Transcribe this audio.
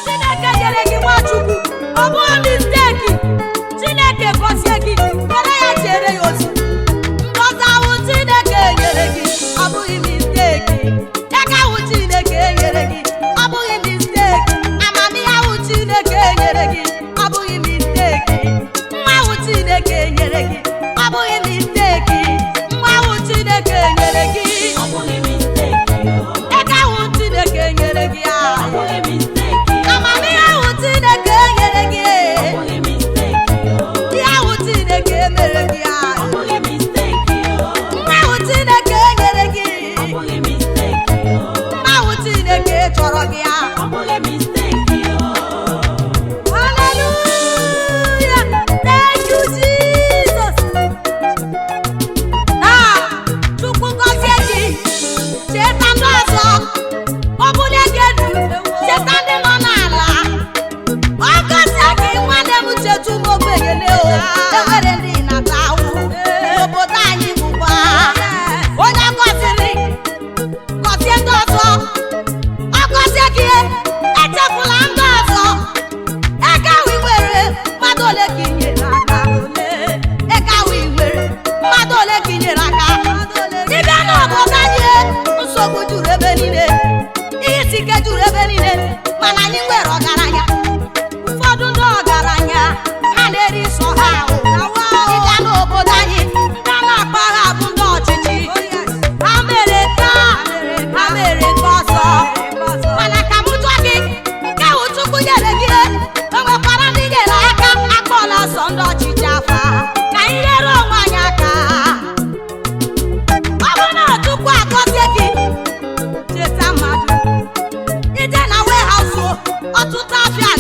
Chineke nyere gị, Nwachukwu, ọ bụghị mistake. Chineke gọzie gị, were ya chere ya ozi. Ngọzi ahụ Chineke nyere gị, ọ bụghị mistake. Ego ahụ Chineke nyere gị, ọ bụghị mistake. Amamihe ahụ Chineke nyere gị, ọ bụghị mistake. Nwa ahụ Chineke nyere gị, ọ bụghị mistake. Nwa ahụ Chineke nyere gị, Ọ bụghị mistake o. ego ahụ Chineke nyere gị Ọ a, bụghị mistake o. amamihe ahụ Chineke nyere gị, Ọ bụghị mistake o. ihe ahụ Chineke mere gị a, Ọ bụghị mistake o. nwa ahụ Chineke nyere gị, Ọ bụghị mistake o. nwa ahụ Chineke chọrọ gị a. Ọ bụghị mistake o. Hallelujah! Thank you, Jesus. Ah, Chukwu gọzie gị, cheta ndị ọzọ. Ọ bụla gị elu, cheta ndị nọ n'ala. Ọ gọzie gị, nwanne m, cheta ụmụ ogbenye o. Enwere ndị na-ata ahụhụ n'obodo anyị bụkwa. Onye gọziri, gọzie ndị ọzọ. Ọ gọzie gị, echefula ndị ọzọ. Ego ahụ i nwere, mmadụ ole ka i nyere aka? Ego ahụ i nwere, mmadụ ole ka i nyere aka? Ịbịa n'obodo anyị, nsogbu juru ebe niile, ihe isi ike juru ebe niile, mana anyị nwere ọgaranya. Ụfọdụ ndị ọgaranya, ha na-eri sọ ha ahụ. Ịbịa n'obodo anyị, ndị a na-akpa ha bụ ndị ọchịchị. Ha mere taa, ha mere nke ọzọ, mana ka m jụọ gị, nke ahụ Chukwu nyere gị, o nwekwara ndị nyere aka? Akpọla sọ ndị ọchịchị afa. Ka anyị nyere onwe anyị aka. Ọ bụrụ na Chukwu agọzie gị, cheta mmadụ. Ije na warehouse, ọtụtụ afịa.